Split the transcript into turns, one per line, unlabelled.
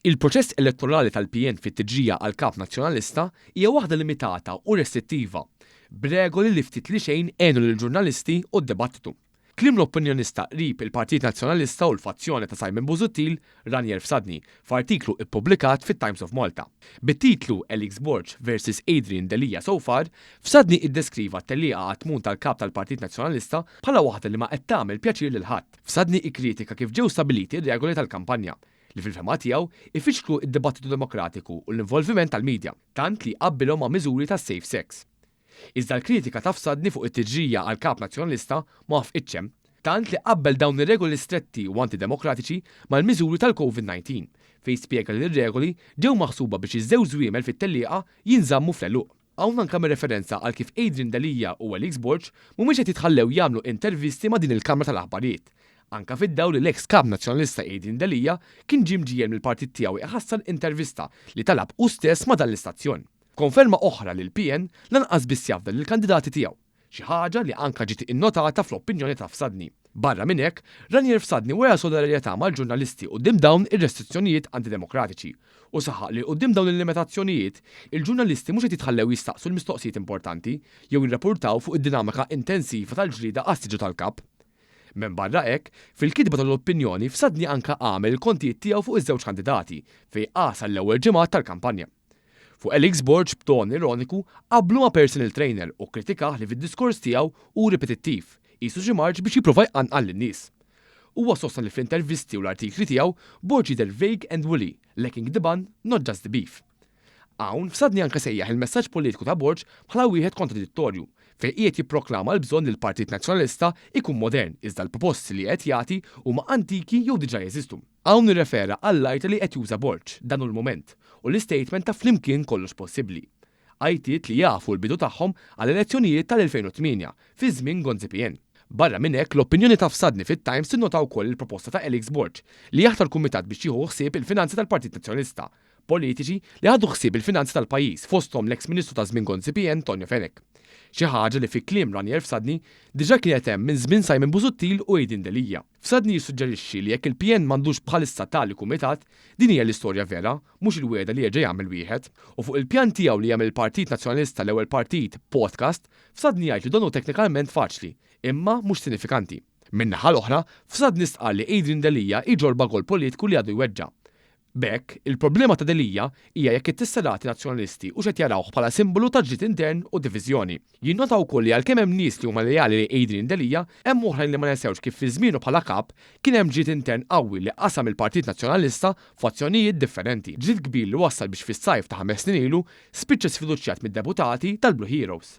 Il-proċess elettorali tal-PN fit-tiġrija għal Kap Nazzjonalista hija waħda limitata u restrittiva, b'regoli li ftit li xejn għenu lill-ġurnalisti u d-dibattitu. Kliem l-opinjonista qrib il-Partit Nazzjonalista u l-fazzjoni ta' Simon Busuttil, Ranier Fsadni, f'artiklu ippubblikat fit-Times of Malta. Bit-titlu Alex Borg versus Adrian Delia So Far, Fsadni iddeskriva t-tellieqa għat-tmun tal-Kap tal-Partit Nazzjonalista bħala waħda li ma qed tagħmel pjaċir lil ħadd. Fsadni ikkritika kif ġew stabbiliti r-regoli tal-kampanja, li fil-fehma tiegħu ifixklu d-dibattitu demokratiku u l-involviment tal-media, tant li qabbilhom ma' miżuri ta' safe sex. Iżda l-kritika ta' Fsadni fuq it-tiġrija għal Kap Nazzjonalista ma wafqitx hemm, tant li qabbel dawn ir-regoli stretti u antidemokratiċi mal-miżuri tal-Covid 19, fejn spjega li r-regoli ġew maħsuba biex iż-żewġ żwiemel fit-tellieqa jinżammu fl-għeluq. Hawn anke għamel referenza għal kif Adrian Delia u Alex Borg mhumiex qed jitħallew jagħmlu intervisti ma' din il-Kamra tal-Aħbarijiet, anke fid-dawl li l-eks Kap Nazzjonalista Adrian Delia kien ġie mġiegħel mill-partit tiegħu iħassar intervista li talab hu stess ma' dan l-istazzjon. Konferma oħra li l-PN lanqas biss jafda lill-kandidati tiegħu, xi ħaġa li anke ġiet innotata fl-opinjoni ta' Fsadni. Barra minn hekk, Ranier Fsadni wera solidarjetà mal-ġurnalisti quddiem dawn ir-restrizzjonijiet antidemokratiċi u saħaq li quddiem dawn il-limitazzjonijiet, il-ġurnalisti mhux qed jitħallew jistaqsu l-mistoqsijiet importanti jew jirrapportaw fuq id-dinamika intensiva tal-ġlieda għas-siġġu tal-Kap. Minbarra hekk, fil-kitba tal-opinjoni Fsadni anke għamel il-kontijiet tiegħu fuq iż-żewġ kandidati fejn qas għall-ewwel ġimgħat tal-kampanja. Fuq Alex Borg b'ton ironiku qablu ma' personal trainer u kkritikah li fid-diskors tiegħu hu ripetittiv, qisu xi marċ biex jipprova jqanqal lin-nies. Huwa sostna li fl-intervisti u l-artikli tiegħu Borg jidher vague and woolly, lacking the bun, not just the beef. Hawn, Fsadni anke sejjaħ il-messaġġ politiku ta' Borg bħala wieħed kontradittorju, fejn qiegħed jipproklama l-bżonn li l-Partit Nazzjonalista jkun modern iżda l-proposti li qed jagħti huma antiki jew diġà jeżistu. Hawn irrefera għall-għajta li qed juża Borg, dan hu l-mument, u l-istatement ta' flimkien kollox possibbli. Għajtiet li jafu l-bidu tagħhom għall-elezzjonijiet tal-2008, fi żmien Gonzi PN. Barra minn hekk, l-opinjoni ta' Fsadni fit-Times tinnota wkoll il-proposta ta' Alex Borg li jaħtar kumitat biex jieħu ħsieb il-finanzi tal-Partit Nazzjonalista, politiċi li ħadu ħsieb il-finanzi tal-pajjiż fosthom l-eks Ministru ta' żmien Gonzi PN Tonio Fenech. Xi ħaġa li fi kliem Ranier Fsadni diġà kienet hemm minn żmien Simon Busuttil u Adrian Delia. Fsadni jissuġġerixxi li jekk il-PN m'għandux bħalissa tali kumitat, din hija l-istorja vera, mhux il-wegħda li jerġa' jagħmel wieħed. U fuq il-pjan tiegħu li jagħmel il-Partit Nazzjonalista l-ewwel partit podcast, Fsadni jgħid li dan hu teknikalment faċli, imma mhux sinifikanti. Min-naħa l-oħra, Fsadni stqarr li Adrian Delia jġorr bagoll politiku li għadu jweġġa'. B'hekk, il-problema ta' Delia hija jekk it-tesserati Nazzjonalisti hux qed jarawh bħala simbolu ta' ġlied intern u diviżjoni. Jinnota wkoll li għalkemm hemm nies li huma leali lejn Adrian Delia, hemm oħrajn li ma nesewx kif fi żmienu bħala Kap kien hemm ġlied intern qawwi li qasam il-Partit Nazzjonalista f'fazzjonijiet differenti. Ġlied kbir li wassal biex fis-sajf ta' ħames snin ilu spiċċa sfiduċjat mid-deputati tal-Blue Heroes.